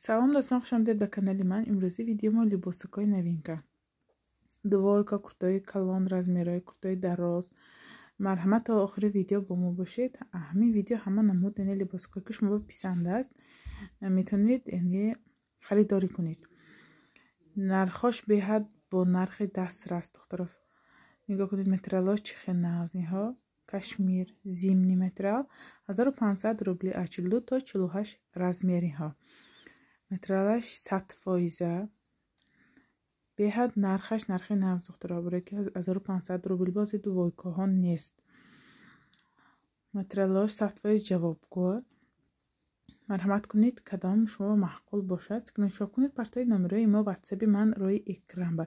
Салом дӯстон, хуш омадед ба канали ман. Имрӯзи видео мо либосакҳои новинка. Двойка, куртои калон, размерҳои куртои дароз. Марҳамат, то охири видео бо мо бошед. Ҳамин видео ҳама намуд, яъне либосакҳое, ки шумо писанд аст, метавонед, яъне харидорӣ кунед. Нархош беҳад бо нархи дастрас, духтаро. Нигоҳ кунед, материалҳо чӣ хел нағз. Инҳо кашмир, зимний материал, 1500 рубли, аз 42 то 48 размериҳо. Материалаш 100%. Беҳад нархаш нархи нағз, духтаро, барое ки 1500 рубл бози двойкаҳо нест. Материалҳош 100% ҷавобгӯ. Марҳамат кунед, кадом шумо маъқул бошад, скриншот кунед, партои номерои мо ватсапи ман рӯи экран ба.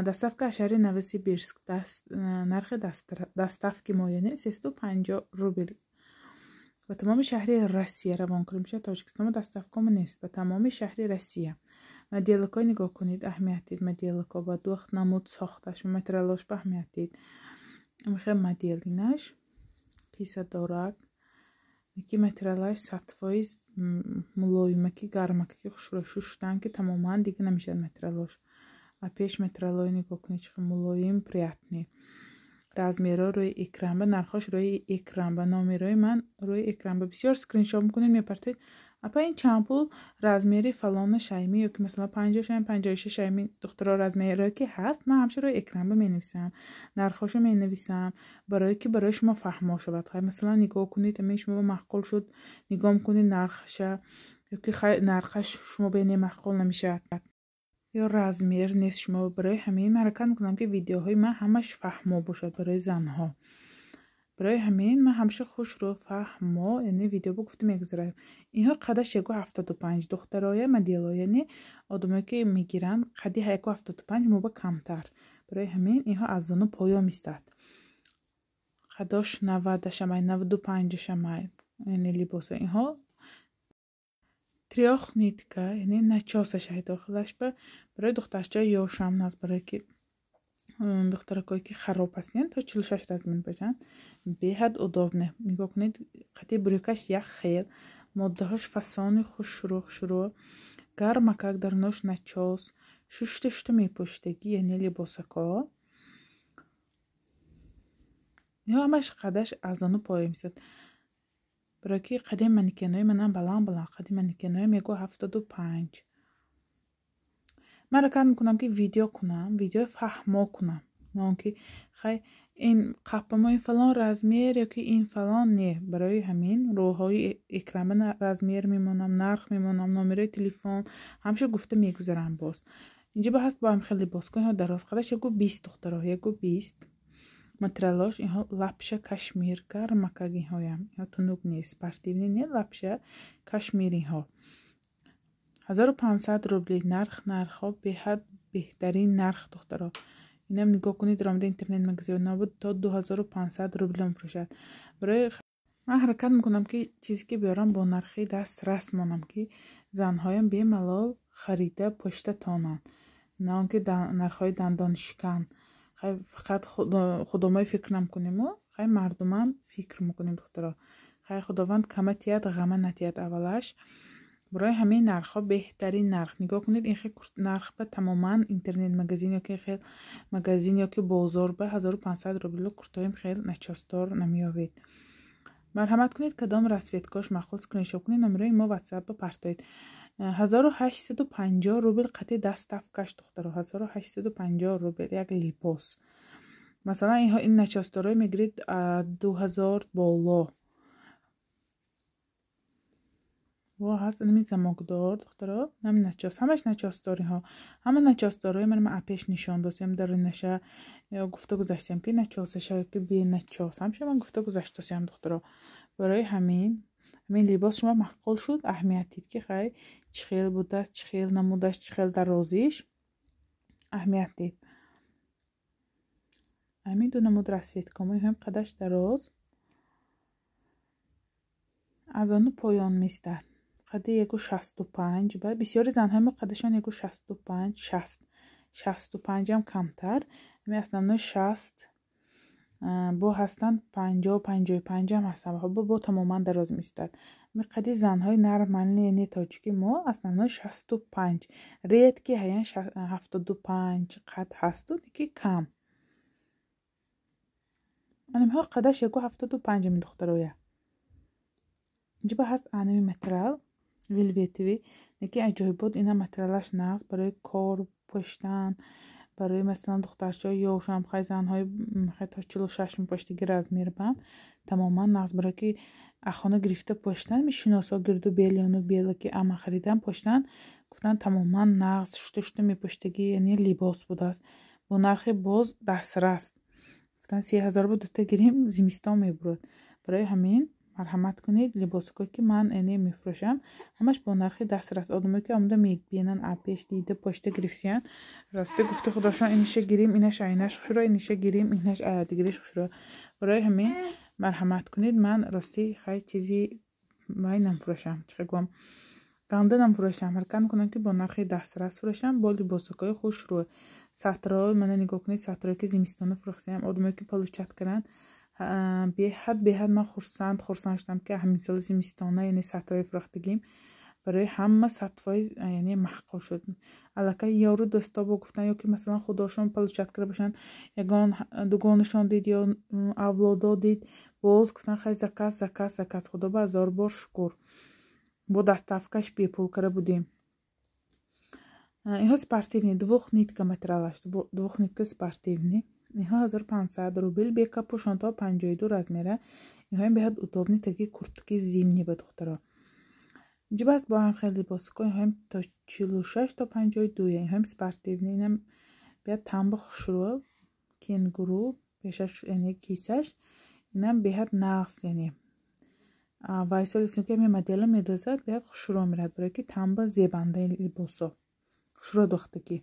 Доставка аз шаҳри Новосибирск, нархи доставки мо яъне 350 рубл. Ба тамоми шаҳри Россия равон кунем мешавад. Тоҷикистон доставкамо нест, ба тамоми шаҳри Россия. Моделакҳо нигоҳ кунед, аҳамият дид моделакҳо ба ду намуд сохташ, материалош ба аҳамият дид. Мехе модел инаш кисадорак, ки материалаш 100% мулоимаки, гармаки, хушрӯ шуштан ки тамоман дига намешавад материалош. А пеш материалҳои нигоҳ кунед, чӣ мулоим, приятный. Размерҳо рӯи экран ба, нархҳош рӯи экран ба, номерҳои ман рӯи экран ба. Бисёр скриншот мекунед, мепартед. Апа, ин чанд пул, размери фалона шайми ё ки масалан 50 шайми, 56 шайми, духтаро, размерҳое ки ҳаст, ман ҳамеша рӯи экран ба менависам, нархҳошо менависам, барое ки барои шумо фаҳмо шавад. Хай, масалан, нигоҳ кунед, ҳамин шумо маъқул шуд, нигоҳ кунед нархша, ё ки хай нархаш шумо бе немаъқул намешавад ё размер нест шумо. Барои ҳамин ман ҳаракат мекунам, ки видеоҳои ман ҳамаш фаҳмо бошад барои занҳо. Барои ҳамин ман ҳамеша хушрӯ, фаҳмо, яъне видео бо гуфта мегузарам. Инҳо қадаш 1,75, духтароя модело, яъне одамое ки мегиранд, қади 1,75 моба камтар. Барои ҳамин инҳо аз зону поён меистад. Қадош 90-ашамай, 95-ашамай, яъне либосо инҳо трёхнитка, яъне начосашай дохилаш ба. Барои духтарча ёшам наст, барое ки духтаракое ки хароб ҳастанд, то 46 размер бошанд, беҳад удобно. Нигоҳ кунед, қати брюкаш як хел, моддаҳош фасони хушрӯ, хушрӯ, гармакак, дарунош начос, шушта шушта мепӯшидагӣ, яъне либосакҳо. Инҳо ҳамаш қадаш аз зону поён меистад. Барое ки қади манекенои манам баланд баланд, қади манекенои 1,75. Ман ҳаракат мекунам, ки видео кунам, видеои фаҳмо кунам, на он ки хай ин қаппамо ин фалон размер ё ки ин фалон не. Барои ҳамин роҳҳои экран размер мемонам, нарх мемонам, номерои телефон ҳамеша гуфта мегузарам. Боз инҷа ба ҳаст бо ҳам хел либоско, инҳо дароз, қадаш 1,20, духтаро, 1,20. Материалош инҳо лапша кашмир, гармакак инҳоям. Инҳо тунук нест, спортивный не, лапша кашмир инҳо. 1500 рубли нарх, нархҳо беҳад беҳтарин нарх, духтаро. Инам нигоҳ кунед, ромда интернет магазин набуд, то 2500 рубл мефурӯшад. Барои ман ҳаракат мекунам, ки чизе ки биёрам, бо нархи дастрас монам, ки занҳоям бемалол харида пӯшида тонанд, на он ки нархҳои дандоншикан. Хай, фақат худомои фикр намкунему, хай мардумам фикр мекунем, духтаро. Хай, Худованд кама тиҳад, ғама натиҳад аввалаш. Барои ҳамин нархҳо беҳтарин нарх. Нигоҳ кунед, ин хел нарх ба тамоман интернет магазин ё ки хел магазин ё ки бозор ба 1500 рубло куртоим хел начосдор намеёбед. Марҳамат кунед, кадом расцветкош маъқул, скриншот кунед, номерои мо ватсап ба партоед. 1850 рубл қати доставкаш, духтаро, 1850 рубл як либос. Масалан, инҳо ин начосдорое мегиред 2000 боло. Во ҳаст инами замокдор, духтаро, нами начос, ҳамаш начосдор инҳо. Ҳама начосдорҳои ман апеш нишон досем, дар наша гуфта гузаштем, ки начосаша ё ки беначос. Ҳамеша ман гуфта гузаштосем, духтаро. Барои ҳамин либос шумо маъқул шуд, аҳамият дид, ки хай чӣ хел будааст, чӣ хел намудаш, чӣ хел дарозиш, аҳамият дид. Ҳамин ду намуд расцветка меҳоем, қадаш дароз, аз ону поён меистад. Қади 1,65 ба бисёри занҳои мо қадашон 1,65, 60, 65-ам камтар. Ҳамин основной 60 бо ҳастанд, 50, 55-ам ҳастанд, бо тамоман дароз меистад. Миқади занҳои нормальный, яъне тоҷики мо основной 65. Редки ҳаян 75 қад ҳасту, ки кам. Анимҳо қадаш 1,75 ами духтароя. Инҷа ҳаст аними материал вельветовый, неки аҷоибот ина материалаш нағз барои кор пӯштан, барои масалан духтарчаҳои ёшам, хай занҳои то 46 мепӯштиги размер бам тамоман нағз, барои ки ахона гирифта пӯштан, мешиносо гирду белёну бела ки ама харидан пӯштан, гуфтан тамоман нағз шута шута мепӯштиги, яъне либос будааст бо нархи боз дастрас. Гуфтан 3000 бо дута гирим зимистон мебурад. Барои ҳамин марҳамат кунед, либосҳое ки ман яъне мефурӯшам ҳамаш бо нархи дастрас. Одамое ки омада мебинанд, пеш дида пошта гирифтиянд, рости гуфта худошон иниша гирим, инаш айнаш хушро, иниша гирим, инаш дигариш хушро. Барои ҳамин марҳамат кунед, ман рости хай чизи май намфурӯшам, чӣ гӯям, ганда намфурӯшам. Ҳаракат мекунам ки бо нархи дастрас фурӯшам, бо либосҳои хушрӯ. Сатрҳо мана нигоҳ кунед, сатрҳое ки зимистона фурӯхтаям, одамое ки получат карданд, беҳад ман хурсанд шудам ки ҳамин соли зимистона, яъне сатрҳои фурӯхтагим барои ҳама 100% яъне маъқул шуд. Аллакай ёру дӯсто бо гуфтан, ё ки масалан худошон получат карда бошанд, ягон дугонашон дид ё авлодо дид, боз гуфтан хай заказ. Худо ба ҳазор бор шукр, бо доставкаш бепул карда будем. Инҳо спортивный, двухнитка материалаш, двухнитка спортивный. Инҳо 1500 рубл, бе капюшон то 52 размера. Инҳоям беҳад удобный, таги куртки зимний ба духтаро. Инҷа бас бо ҳам хеле либосҳо, инҳоям то 46 то 52, инҳоям спортивный, инам беҳад тамбу хушрӯ, кенгуру, пешаш яъне кисаш, инам беҳад нағз, яъне вайсоли ки ҳамин модела медозад, беҳад хушрӯ мерад, барои ки тамба зебандаи либосо хушрӯ духтагӣ.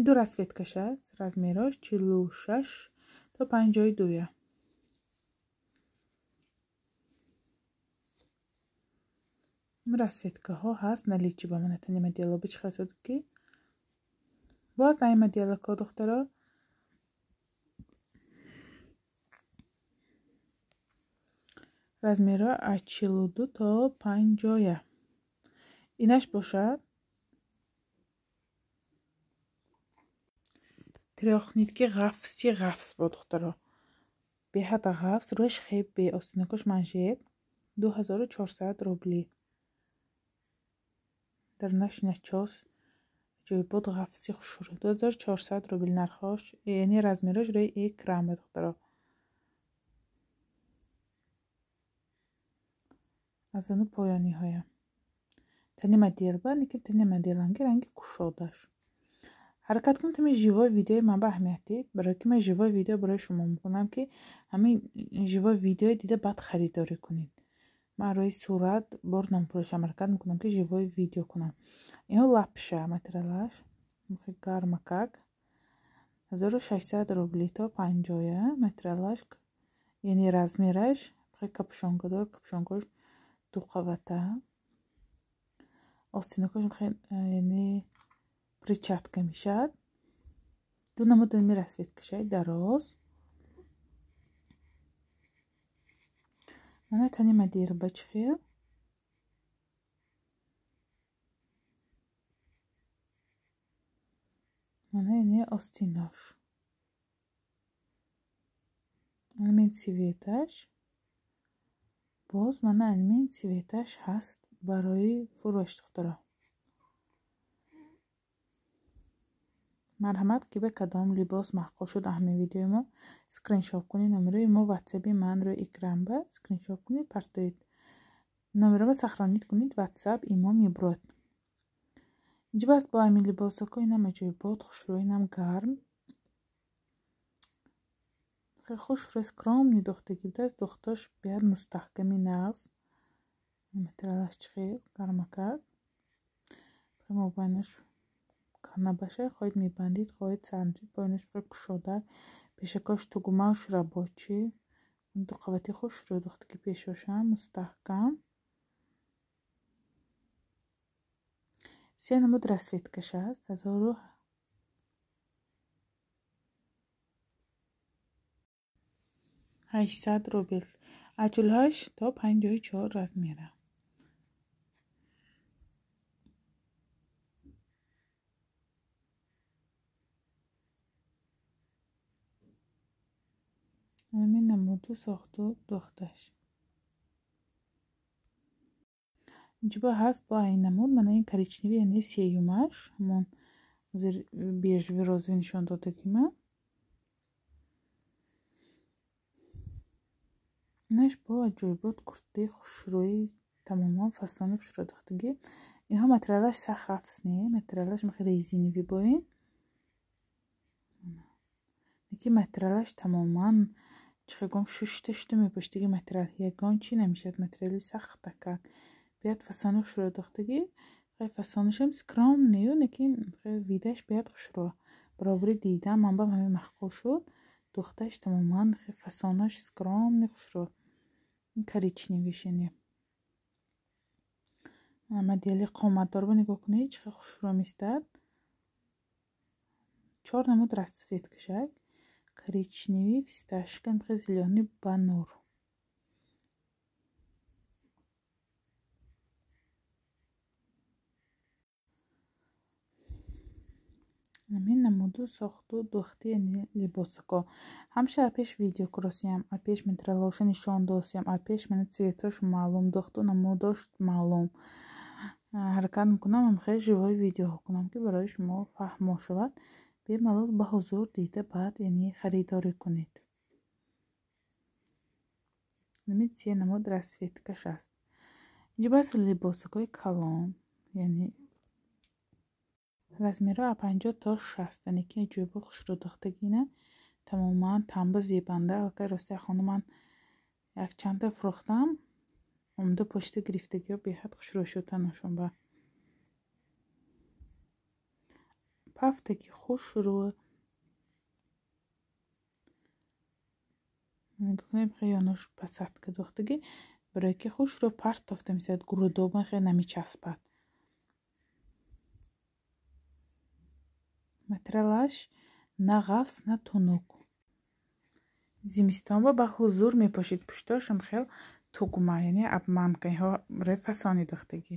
Ду расцветкаш аст, размерош 46 то 52. Расцветкаҳо ҳаст наличи ба мана тани модело бичихасуд ки боз ай моделако духтаро. Размеро аз 42 то 50. Инаш бошад трёхнитки ғафси ғафс бо духтаро. Беҳад ғафс, рӯяш хеб бе остинакош манжет 2400 рубли. Дар наш начос ҷойбод ғафси хушрӯ 2400 рубл нархош, яъне размерош рӯи экран ба духтаро. Аз ону поёниҳоям тани модел ба лекин тани моделанги ранги кушодаш. Ҳаракат кунед ҳамин живой видеои ман ба аҳамият дид, барои ки ман живой видео барои шумо мекунам ки ҳамин живой видеои дида баъд харидорӣ кунед. Ман рӯи сурат бор намфурӯшам, ҳаракат мекунам ки живой видео кунам. Инҳо лапша материалаш гармакак 1600 рубли то 50 материалаш, яъне размераш капюшонка дор, капюшонкош дуқавата, остинакош яъне причатка мешавад. Ду намуд расцветкашай дароз. Мана тани модел ба чӣ хел мана яъне остинош, анамин цветаш, боз мана анамин цветаш ҳаст барои фурӯш духтаро. Марҳамат ки ба кадом либос маъқул шуд ҳамин видеои мо, скриншот кунед номерои мо ватсапи ман рӯи экран ба скриншот кунед, партоед номероро сохранить кунед, ватсап имо мебурад. Инҷа бас бо ҳамин либосҳо, инам аҷоибот хушрӯ, инам гарм, хеле хушрӯ, скромный духтагӣ будааст, духтош беҳад мустаҳками нағз, материалаш чӣ хел гармакак, мобайнаш набаша, хоҳед мебандид, хоҳед сармчид, поёнаш кушода, пешакош тугмааш рабочий, дуқавати хушрӯ духтаги пешошам мустаҳкам. Се намуд расцветкаш аст, 1800 рубл. Аз 48 то 54 размера. Ҳамин намуду сохту духташ. Инҷо ҳаст бо ин намуд, мана ин коричневый, яъне сеюмаш, ҳамон зир бежевый розовый нишон додагима. Инаш бо аҷоибот куртаи хушрӯи тамоман фасони хушрӯ духтагӣ. Инҳо материалаш сахт ғафс не, материалаш мехе резиновый бо ин. Ки материалаш тамоман чихегон шушта шута мепӯштаги материал, ягон чи намешавад, материали сахтака. Биёд фасони хушрӯ духтагӣ, хеле фасонашам скромный, лекин видаш биёд хушрӯ. Баробари дидам ман бам ҳамин маъқул шуд. Духташ тамоман хеле фасонаш скромный хушрӯ. Коричневый яъне. Модели қоматдор ба нигоҳ кунед, чӣ хел хушрӯ меистад. 4 намуд расцветкашак. Коричневый, фисташка, зелёный ба нур. Ҳамин намуду сохту духти либосако. Ҳамша пеш видео куросиям, пеш материалоша нишон досиям, пеш мана цветош маълум, духту намудош маълум. Ҳаракат мекунам ҳам хеле живой видеоҳо кунам, ки барои шумо фаҳмо шавад. Бемалол ба ҳузур дида баъд яъне харидорӣ кунед. Ҳамин се намуд расцветкаш аст. Инҷо бас либосакои калон, яъне размерҳо аз 50 то 60, яъне ки ҷойбо хушрӯ духтагина тамоман тамба зебанда. Аллакай рости хона ман якчандта фурӯхтам, омада почта гирифтагиҳо беҳад хушрӯ шуд танашон ба. Пафтаги хушрӯ. Нигоҳ кунед, хеле ёнош посадка духтагӣ, барое ки хушрӯ партофта мешавад, гурудобан хеле намечаспад. Материалаш на ғафс, на тунук. Зимистон ба ҳузур мепошид, пуштошам хел тугма, яъне обманка, инҳо барои фасони духтагӣ.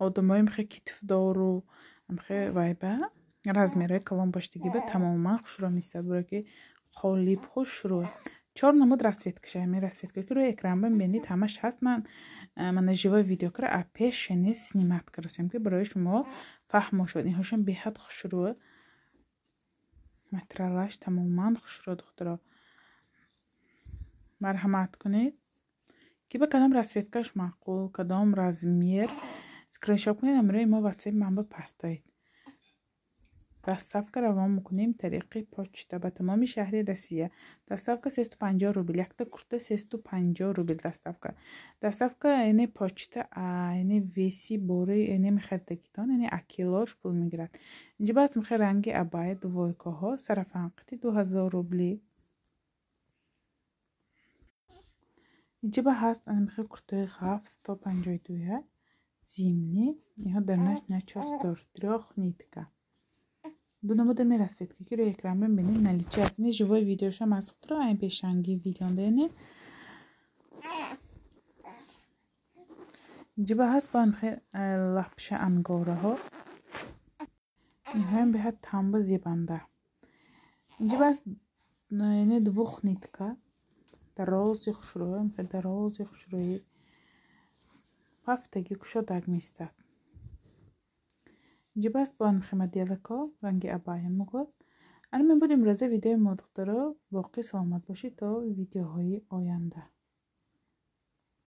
Одамои мхе китфдору мхе вайба размерҳои калон боштагӣ ба тамоман хушрӯ меистад, барое ки қолиб хушрӯ. 4 намуд расцветкаша, ҳамин расцветка ки рӯи экран бинед ҳамаш ҳаст. Ман мана живой видео кара а пеш яъне снимать карасем, ки барои шумо фаҳмо шавад. Инҳошам беҳад хушрӯ. Материалаш тамоман хушрӯ духтаро. Марҳамат кунед, ки ба кадом расцветкаш маъқул, кадом размер скриншот кунед, ҳамроҳи мо WhatsApp ман ба партоед. Доставка равон мекунем тариқи почта ба тамоми шаҳри Россия. Доставка 350 рубл, якта курта 350 рубл доставка. Доставка яъне почта, яъне веси бори яъне мехаридагитон, яъне акилош пул мегирад. Инҷо баъз мехе ранги абая двойкаҳо сарафанқити 2000 рубли. Инҷо ба ҳаст мехе куртаи ғафс то 52 зимний. Инҳо дар наш начос дор, трёхнитка. Ду намуда мерасцветка ки рӯи экран бинед наличие аст. Ин живой видеошам аз худро айн пешанги видеонда яъне. Инҷо ба ҳаст бо мехе лапша ангораҳо. Инҳоям беҳад тамба зебанда. Инҷо ба ҳаст яъне двухнитка, дарози хушрӯ, мехе дарози хушрӯи пафтаги кушодак меистад. Инҷо баст бо мехе моделако ранги абая мегӯяд. Ана мебуд имрӯза видеои мо духтаро. Боқӣ саломат бошед то видеоҳои оянда.